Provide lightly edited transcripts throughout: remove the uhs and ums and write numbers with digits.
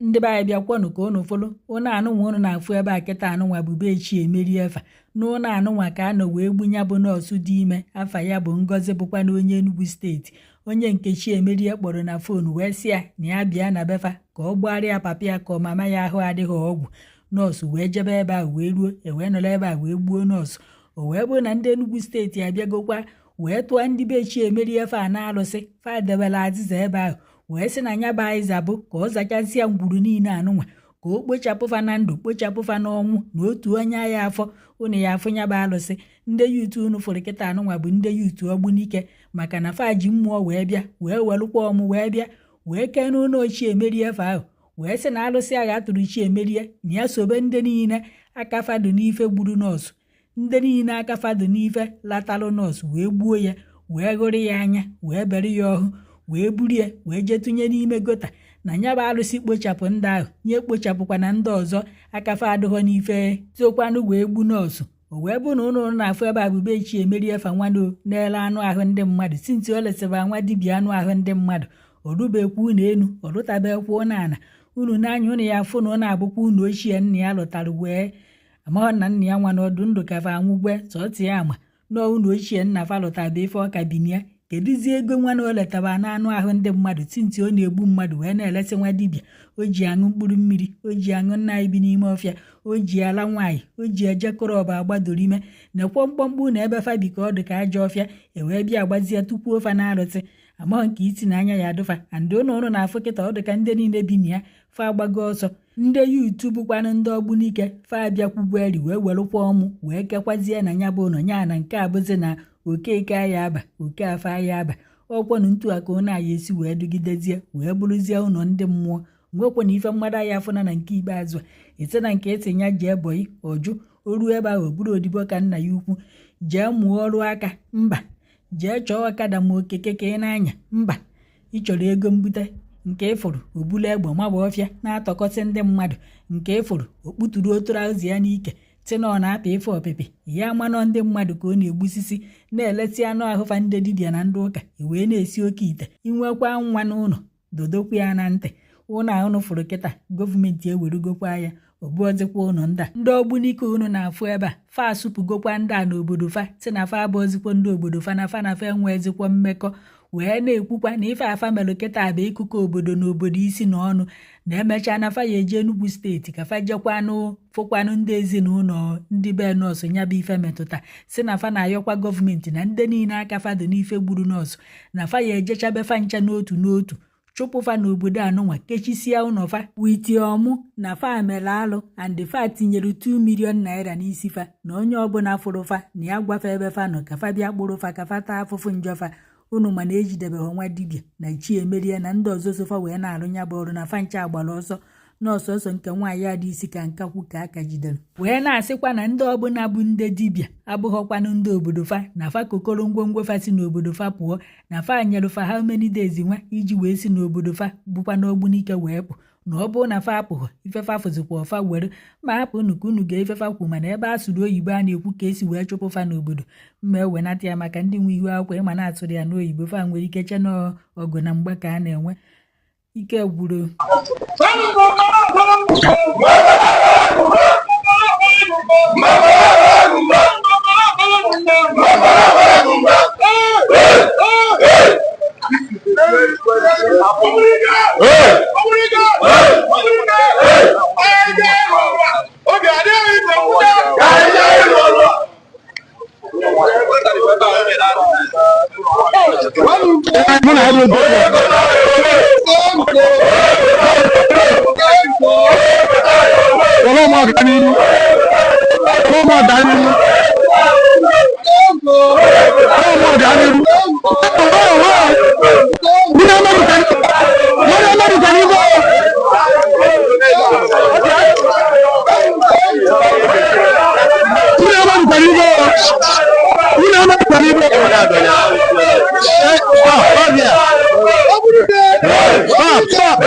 Ndị be anyị, bịakwanụ ka unu fụlụ ụnụ anụnwa unu na-afụ ebe a kịta. Anụnwa bụ be Chiemerie efa. N'ụlọ anụnwa ka a nọ wee gbu ya bụ nọọsụ dị ime, afa ya bụ Ngozi, bụkwa na onye Enugu Steeti, onye nke Chiemerie kpọrọ na phone wee sị ya na ya bịa na befa ka ọ gbagharịa papa ya ka ọ mama ya ahụ adịghị ọgwụ. Nọọsụ wee jebe ebe ahụ wee ruo, e wee nọrọ ebe a wee gbuo nọọsụ. O wee bụrụ na ndị Enugu Steeti abịagokwa wee tụọ ndị be Chiemerie fa na alụsị fa debere azịza ebe ahụ, wee sị na ya bụ azịza bụ ka ọ zachasịa ngwuru niile anụnwa, ka o kpochapụ fa na ndụ, kpochapụ fa n'ọnwụ, na otu onye agha afọ unu ya afụ ya bụ alụsị. Ndị youth unu fụrụ kịta anụnwa bụ ndị youth Ogbunike, maka na fa ji mmụọ wee bịa, wee welụkwa ọmụ wee bịa, wee kee n'ụlọ Chiemerie efe ahụ, wee sị na alụsị agha atụrụ Chiemerie na ya sobe ndị niile aka fadụ n'ife gburu nọọsụ, ndị niile aka fadụ n'ife latalụ nọọsụ, wee gbuo ya, wee ghụrụ ya anya, wee bere ya ọhụ, wee burie wee jee tụnye n'ime gutter, na ya bụ alụsị kpochapụ ndị ahụ, nye kpochapụkwa na ndị ọzọ akafa adịghọ n'ife sokwanụ wee gbu nọọsụ. O wee bụ na ụnụ na-afụ ebe a bụ be Chiemerie efa nwanụ na-ele anụ ahụ ndị mmadụ. Since o lesịba nwa dibịa anụ ahụ ndị mmadụ, o rubekwu unu enu, ọ rụtabekwu n'ala unu n'anya unu ya afụ na ụnụ abụkwa unu ochie nna ya lụtara, wee amaghọ na nna ya nwa n'ọdụ ndụ kafa anwụgwe sọtị ya ama nọọ unu ochie nna fa lụtara ife ọka binia. Kedụzie ego nwa na o letaba na anụ ahụ ndị mmadụ since ọ na-egbu mmadụ wee na-elesị nwa dibịa? O ji aṅụ mkpụrụ mmiri, o ji aṅụ nna anyị bi n'ime ọfịa, o ji ala nwaanyị, o ji eje kụrọbụ agbadoro ime nekwo mkpọmkpụ na ebe fa bi ka ọ dị ka ajọ ọfịa. E wee bịa gbazie tupu ofa na arụsị amaghị nke isi na anya ya adụfa and ụnụ ụnụ na-afụ kịta, ọ dị ka ndị niile bi na ya fa agbago ọsọ. Ndị youth bụkwanụ ndị Ogbunike fa abịakwugweri wee werụkwa ọmụ wee kekwazie na ya bụ ụlọ nya na nke abụzi na okeke aya aba oke afọ aya aba ọkwọnụ ntu a ka ụnụ anyị esi wee dugidezie wee bụrụzie ụlọ ndị mmụọ. Nwekwana ife mmadụ anya afụna na nke ikpeazụ a ise na nke esi ya jee bọyị ọjụ o ruo ebe ahụ, o bụrụ odibo ka nna ya ukwu. Jee mụọ ọrụ aka, mba. Jee chọọ ọkada ma okeke ka ị na-anya, mba. Ị chọrọ ego mbute nke ịfụrụ, obulu egbe maba ọfịa na-atọkọsị ndị mmadụ. Nke ịfụrụ, okputuru trouser ya n'ike si na ọ na-apị ife ọpịpị ya amanọ ndị mmadụ ka ọ na-egbusisi, na-elesi anụ ahụfa ndị dibịa na ndị ụka wee na-esi oke ite. Inwekwa nwa n'ụlọ, dodokwa ya na ntị. Ụlọ a unu fụrụ kịta, gọọmenti ewerugokwa ya, ọbụọzikwa ụnụ ndị a. Ndị Ogbunike unu na-afụ ebe a, fa asụpụgokwa ndị a n'obodo fa, si na fa abụọzikwa ndị obodo fa, na fa na fa enwezikwa mmekọ, wee na-ekwukwa na ife afa melụ kịta bụ ịkụkọ obodo na obodo isi na ọnụ, na emechaa na fa ya eje Enugu Steeti ka fa jekwanụ fụkwanụ ndị ezinụlọ ndị be nọọsụ ya bụ ife metụta. Si na fa na-ayọkwa gọọmenti na ndị niile aka fa dị n'ife gburu nọọsụ, na fa ya ejechabe fa ncha n'otu n'otu, chụpụ fa n'obodo anụnwa, kechisia ụlọ fa with ọmụ na fa mere alụ, and fa tinyere 2 million naira n'isi fa, na onye ọbụla fụrụ fa na ya gwafa ebe fa nọ ka fa bịa kpụrụ fa ka fa taa afụfụ njọ fa. Unu mana ejidebeghị nwa dibịa na Chiemerie na ndị ọzọ sofa wee na-arụ ya bụ ọrụ, na fa ncha agbara ọsọ n'ọsọsọ nke nwaanyị a dị isi ka nkakwu ka aka jidere, wee na-asịkwa na ndị ọbụla bụ ndị dibịa abụghọkwanụ ndị obodo fa, na fa kokoro ngwongwo fa si n'obodo fa pụọ, na fa nyere fa how many days nwa iji wee si n'obodo fa bụkwa n'Ogbunike wee pụ, na ọ bụrụ na fa apụghọ, ifefa fụzikwa ọfa were ma hapụ unu ka unu gee ifefa kwu. Mana ebe a sụrụ oyibo a na-ekwu ka esi wee chụpụ fa n'obodo mma ewenata ya maka ndị nwe ihu akwụkwọ ịma na-atụrụ ya n'oyibo, fa nwere ike che n'ọgụ na mgba ka a na-enwe. Ike gwuru. Mụ na ya bụ were ụmụ ọganihu, were ụmụ ọganihu, were ụmụ ọganihu. Ndị America, ndị America n'ihu. Ndị America n'ihu. Ndị America n'ihu. Stop, stop here. Stop, stop.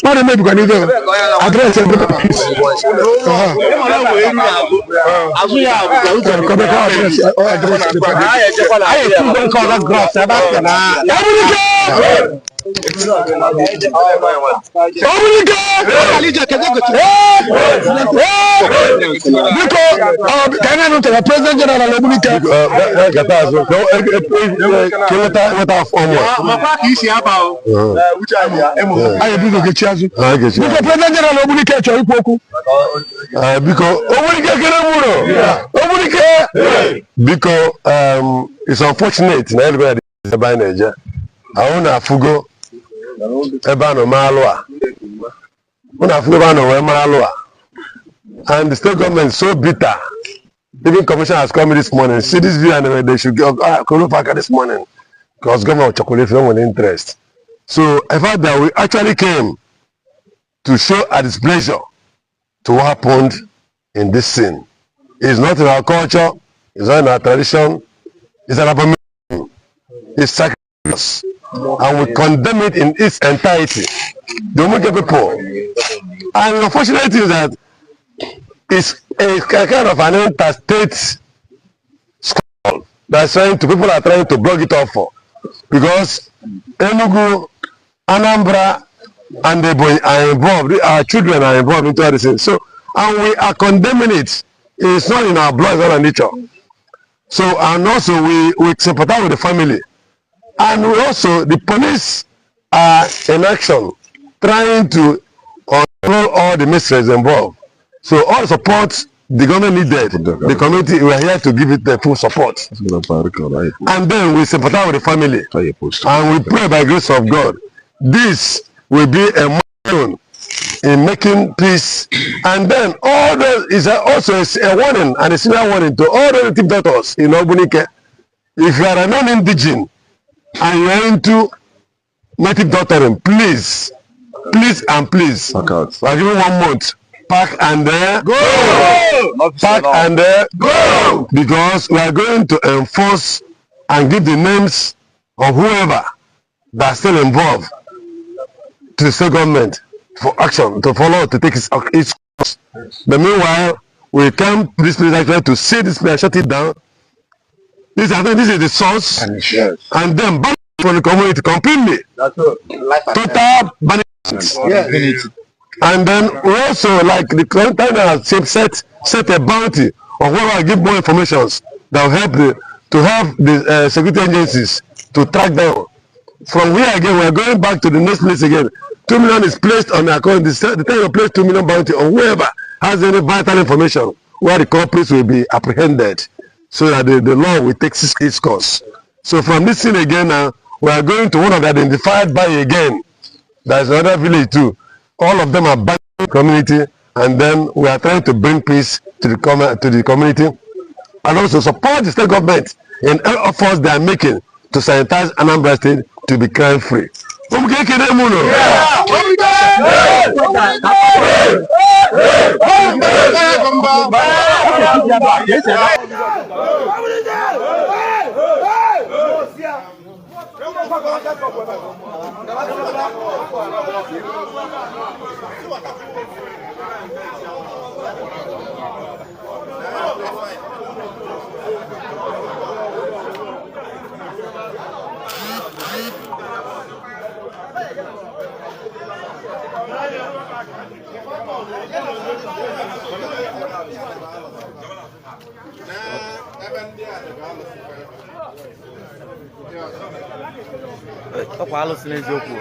Ọ na-emebikwa n'ihe address ebe peace. Azụ ya bụ Kọbekọ address address. Anyị ekwugo nke ọzọ grass ebe a sị na Ogbunike! Ogbunike! Biko, ka anyị na-anụ ntara President General Ogbunike. Gata azụ ka nweta nweta afọ ọmụ Anyị ebido gechi azụ. a. Biko, President General Ogbunike chọrọ ikwu okwu. Biko, Ogbunike kere mụrụ Ogbunike. Biko, it's unfortunate na everybody ebe anyị na-eje ahụ na-afụgo ebe a nọ maa alụ a, ụ na-afụgo ebe a nọ wee maa alụ a, and the state government so bitter. Even commissioner has come this morning, see this video, and they should go Kolofaka this morning because governor Chocolate nwere interest. So in fact that we actually came to show our displeasure to what happened in this scene. It's not in our culture, it's not in our tradition, it's an abomination, it's sacrilegious, and we condemn it in its entirety. The Ogbunike people. And unfortunately is that it's a kind of an interstate squabble that's trying to, people are trying to block it off for. Because Enugu, Anambra, and Ebonyi are involved, our children are involved into all this thing. So, and we are condemning it. It's not in our blood, it's not our nature. So, and also we sympathize with the family. And we also, the police are in action, trying to control all the mysteries involved. So all support the government needed, the community, we are here to give it the full support. And then we sympathize with the family. And we pray by grace of God, this will be a milestone in making peace. And then all those is also a warning and a similar warning to all the native doctors in Ogbunike. If you are a non-indigene and you are into native doctoring, please, please and please, we are giving 1 month. Pack and go. Pack and go. Because we are going to enforce and give the names of whoever that's still involved to the state government for action to follow, to take its course. But meanwhile, we came to this place actually to see this place, shut it down. This, I think this is the source, and then ban from the community completely. Total banishment. And then we also, like the current time has set a bounty of whoever give more information that will help the to help the security agencies to track down. From here again, we are going back to the next place again. 2 million is placed on the account. The time you place 2 million bounty on whoever has any vital information where the culprits will be apprehended, so that the law will take its course. So from this scene again now, we are going to one of the identified by again. There is another village too. All of them are back community, and then we are trying to bring peace to the community, and also support the state government in all efforts they are making to sanitize Anambra State to be crime free. Ogbunike ekele m unu. Ọkwa alụsị n'eziokwu,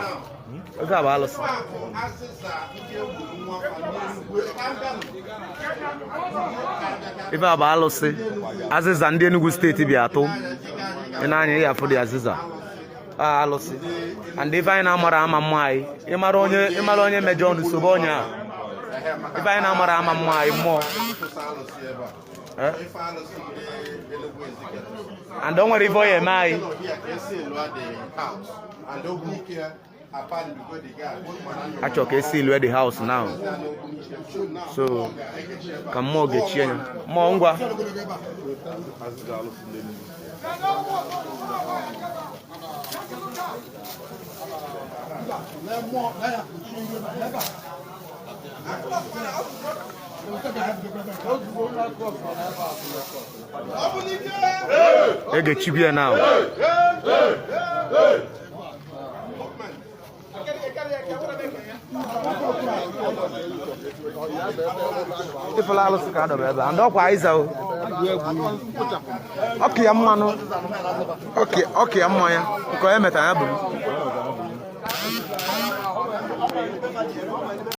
oge a bụ alụsị. Ife a bụ alụsị azịza ndị Enugu Steeti bịa atụ. Ị na-anya ya afụ dị azịza a alụsị. And ife anyị na-amara ama mma anyị, ịmara onye, ịmara onye mejọ ọnụ sobe onye a. Ife anyị na-amara ama mma anyị mmụọ. Eh? And o nwere ife ọ ya eme anyị. Achọ ka esi lue the house now, so ka mmụọ ga-echie ya mmụọ ngwa. E ga-echibia now. Ifụla alụsị ka adọba ebe a ndị ọkwa ịza o. Ọkụ ya mmanụ, ọkụ ya mmanya nke onye metara ya bụ m.